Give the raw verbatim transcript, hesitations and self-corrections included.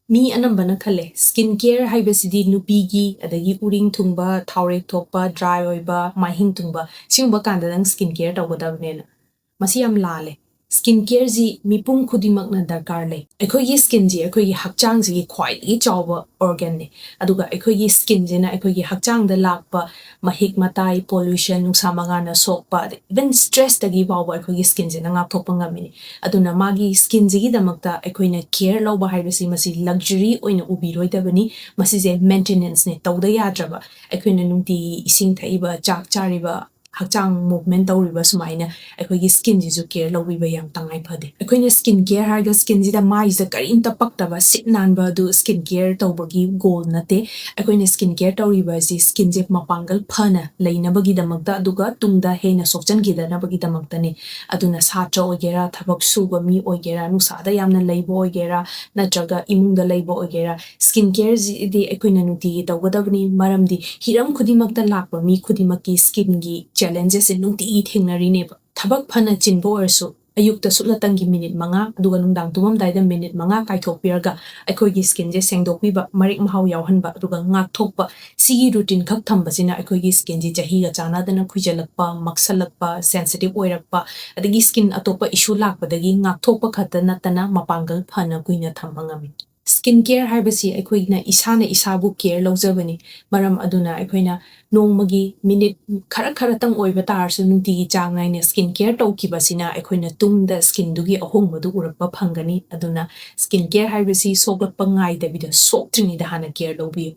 ꯃꯤ ꯑꯅꯝꯕꯅ ꯈꯜꯂꯦ, skin care ꯍꯥꯏꯕꯁꯤꯗꯤ ꯅꯨꯄꯤꯒꯤ, ꯑꯗꯒꯤ ꯎꯔꯤꯡ ꯊꯨꯡꯕ, ꯊꯥꯎꯔꯦꯛ ꯊꯣꯛꯄ, ꯗ꯭ꯔꯥꯏ ꯑꯣꯏꯕ, ꯃꯥꯏꯍꯤꯡ ꯊꯨꯡꯕ, ꯁꯤꯒꯨꯝꯕ ꯀꯥꯟꯗꯗꯪ ꯁ꯭ꯀꯤꯟ ꯀꯦꯌꯔ ꯇꯧꯒꯗꯕꯅꯦꯅ꯫ ꯃꯁꯤ ꯌꯥꯝ ꯂꯥꯜꯂꯦ꯫ ꯁ꯭ꯀꯤꯟ ꯀꯦꯌꯔꯁꯤ ꯃꯤꯄꯨꯝ ꯈꯨꯗꯤꯡꯃꯛꯅ ꯗꯔꯀꯥꯔ ꯂꯩ꯫ ꯑꯩꯈꯣꯏꯒꯤ ꯁ꯭ꯀꯤꯟꯁꯤ ꯑꯩꯈꯣꯏꯒꯤ ꯍꯛꯆꯥꯡꯁꯤꯒꯤ ꯈ꯭ꯋꯥꯏꯗꯒꯤ ꯆꯥꯎꯕ ꯑꯣꯔꯒꯟꯅꯤ꯫ ꯑꯗꯨꯒ ꯑꯩꯈꯣꯏꯒꯤ ꯁ꯭ꯀꯤꯟꯁꯤꯅ ꯑꯩꯈꯣꯏꯒꯤ ꯍꯛꯆꯥꯡꯗ ꯂꯥꯛꯄ ꯃꯍꯤꯛ ꯃꯇꯥꯏ, ꯄꯣꯂꯨꯁꯟ, ꯅꯨꯡꯁꯥ ꯃꯉꯥꯜꯅ ꯁꯣꯛꯄ, ꯑꯗꯩ ꯏꯚꯟ ꯁ꯭ꯇ꯭ꯔꯦꯁꯇꯒꯤ ꯐꯥꯎꯕ ꯑꯩꯈꯣꯏꯒꯤ ꯁ꯭ꯀꯤꯟꯁꯤꯅ ꯉꯥꯛꯊꯣꯛꯄ ꯉꯝꯃꯤꯅꯤ꯫ ꯑꯗꯨꯅ ꯃꯥꯒꯤ ꯁ꯭ꯀꯤꯟꯁꯤꯒꯤꯗꯃꯛꯇ ꯑꯩꯈꯣꯏꯅ ꯀꯦꯌꯔ ꯂꯧꯕ ꯍꯥꯏꯕꯁꯤ ꯃꯁꯤ ꯂꯛꯖꯔꯤ ꯑꯣꯏꯅ ꯎꯕꯤꯔꯣꯏꯗꯕꯅꯤ꯫ ꯃꯁꯤꯁꯦ ꯃꯦꯟꯇꯦꯅꯦꯟꯁꯅꯦ, ꯇꯧꯗ ꯌꯥꯗ꯭ꯔꯕ꯫ ꯑꯩꯈꯣꯏꯅ ꯅꯨꯡꯇꯤꯒꯤ ꯏꯁꯤꯡ ꯊꯛꯏꯕ, ꯆꯥꯛ ꯆꯥꯔꯤꯕ, ꯍꯛꯆꯥꯡ ꯃꯨꯚꯃꯦꯟ ꯇꯧꯔꯤꯕ ꯁꯨꯃꯥꯏꯅ ꯑꯩꯈꯣꯏꯒꯤ ꯁ꯭ꯀꯤꯟꯁꯤꯁꯨ ꯀꯦꯌꯔ ꯂꯧꯕꯤꯕ ꯌꯥꯝ ꯇꯉꯥꯏ ꯐꯗꯦ꯫ ꯑꯩꯈꯣꯏꯅ ꯁ꯭ꯀꯤꯟ ꯀꯦꯌꯔ ꯍꯥꯏꯔꯒ ꯁ꯭ꯀꯤꯟꯁꯤꯗ ꯃꯥꯏꯁꯤꯗ ꯀꯔꯤꯝꯇ ꯄꯛꯇꯕ, ꯁꯤꯠ ꯅꯥꯟꯕ ꯑꯗꯨ ꯁ꯭ꯀꯤꯟ ꯀꯦꯌꯔ ꯇꯧꯕꯒꯤ ꯒꯣꯜ ꯅꯠꯇꯦ꯫ ꯑꯩꯈꯣꯏꯅ ꯁ꯭ꯀꯤꯟ ꯀꯦꯌꯔ ꯇꯧꯔꯤꯕ ꯑꯁꯤ ꯁ꯭ꯀꯤꯟꯁꯦ ꯃꯄꯥꯡꯒꯜ ꯐꯅ ꯂꯩꯅꯕꯒꯤꯗꯃꯛꯇ, ꯑꯗꯨꯒ ꯇꯨꯡꯗ ꯍꯦꯟꯅ ꯁꯣꯛꯆꯟꯈꯤꯗꯅꯕꯒꯤꯗꯃꯛꯇꯅꯤ꯫ ꯑꯗꯨꯅ ꯁꯥꯇ꯭ꯔ ꯑꯣꯏꯒꯦꯔꯥ, ꯊꯕꯛ ꯁꯨꯕ ꯃꯤ ꯑꯣꯏꯒꯦꯔꯥ, ꯅꯨꯡꯁꯥꯗ ꯌꯥꯝꯅ ꯂꯩꯕ ꯑꯣꯏꯒꯦꯔꯥ, ꯅꯠꯇ꯭ꯔꯒ ꯏꯃꯨꯡꯗ ꯂꯩꯕ ꯑꯣꯏꯒꯦꯔꯥ, ꯁ꯭ꯀꯤꯟ ꯀꯦꯌꯔꯁꯤꯗꯤ ꯑꯩꯈꯣꯏꯅ ꯅꯨꯡꯇꯤꯒꯤ ꯇꯧꯒꯗꯕꯅꯤ꯫ ꯃꯔꯝꯗꯤ ꯍꯤꯔꯝ ꯈꯨꯗꯤꯡꯃꯛꯇ ꯂꯥꯛꯄ ꯃꯤ ꯈꯨꯗꯤꯡꯃꯛꯀꯤ ꯁ꯭ꯀꯤꯟꯒꯤ ꯆꯦꯂꯦꯟꯖꯦꯁꯁꯦ ꯅꯨꯡꯇꯤꯒꯤ ꯊꯦꯡꯅꯔꯤꯅꯦꯕ꯫ ꯊꯕꯛ ꯐꯅ ꯆꯤꯟꯕ ꯑꯣꯏꯔꯁꯨ, ꯑꯌꯨꯛꯇ ꯁꯨꯞꯅꯇꯪꯒꯤ ꯃꯤꯅꯤꯠ ꯃꯉꯥ, ꯑꯗꯨꯒ ꯅꯨꯡꯗꯥꯡ ꯇꯨꯝꯃꯝꯗꯥꯏꯗ ꯃꯤꯅꯤꯠ ꯃꯉꯥ ꯀꯥꯏꯊꯣꯛꯄꯤꯔꯒ ꯑꯩꯈꯣꯏꯒꯤ ꯁ꯭ꯀꯤꯟꯁꯦ ꯁꯦꯡꯗꯣꯛꯄꯤꯕ, ꯃꯔꯦꯛ ꯃꯍꯥꯎ ꯌꯥꯎꯍꯟꯕ, ꯑꯗꯨꯒ ꯉꯥꯛꯊꯣꯛꯄ, ꯁꯤꯒꯤ ꯔꯨꯇꯤꯟ ꯈꯛ ꯊꯝꯕꯁꯤꯅ ꯑꯩꯈꯣꯏꯒꯤ ꯁ꯭ꯀꯤꯟꯁꯤ ꯆꯍꯤꯒ ꯆꯥꯟꯅꯗꯅ ꯈꯨꯏꯖꯜꯂꯛꯄ, ꯃꯛꯁꯜꯂꯛꯄ, ꯁꯦꯟꯁꯤꯇꯤꯚ ꯑꯣꯏꯔꯛꯄ, ꯑꯗꯒꯤ ꯁ꯭ꯀꯤꯟ ꯑꯇꯣꯞꯄ ꯏꯁꯨ ꯂꯥꯛꯄꯗꯒꯤ ꯉꯥꯛꯊꯣꯛꯄ ꯈꯛꯇ ꯅꯠꯇꯅ ꯃꯄꯥꯡꯒꯜ ꯐꯅ ꯀꯨꯏꯅ ꯊꯝꯕ ꯉꯝꯃꯤ꯫ ꯁ꯭ꯀꯤꯟ ꯀꯦꯌꯔ ꯍꯥꯏꯕꯁꯤ ꯑꯩꯈꯣꯏꯅ ꯏꯁꯥꯅ ꯏꯁꯥꯕꯨ ꯀꯦꯌꯔ ꯂꯧꯖꯕꯅꯤ꯫ ꯃꯔꯝ ꯑꯗꯨꯅ ꯑꯩꯈꯣꯏꯅ ꯅꯣꯡꯃꯒꯤ ꯃꯤꯅꯤꯠ ꯈꯔ ꯈꯔꯇꯪ ꯑꯣꯏꯕ ꯇꯥꯔꯁꯨ ꯅꯨꯡꯇꯤꯒꯤ ꯆꯥꯡ ꯅꯥꯏꯅ ꯁ꯭ꯀꯤꯟ ꯀꯦꯌꯔ ꯇꯧꯈꯤꯕꯁꯤꯅ ꯑꯩꯈꯣꯏꯅ ꯇꯨꯡꯗ ꯁ꯭ꯀꯤꯟꯗꯨꯒꯤ ꯑꯍꯣꯡꯕꯗꯨ ꯎꯔꯛꯄ ꯐꯪꯒꯅꯤ꯫ ꯑꯗꯨꯅ ꯁ꯭ꯀꯤꯟ ꯀꯦꯌꯔ ꯍꯥꯏꯕꯁꯤ ꯁꯣꯛꯂꯛꯄ ꯉꯥꯏꯗꯕꯤꯗ ꯁꯣꯛꯇ꯭ꯔꯤꯉꯩꯗ ꯍꯥꯟꯅ ꯀꯦꯌꯔ ꯂꯧꯕꯤꯌꯨ꯫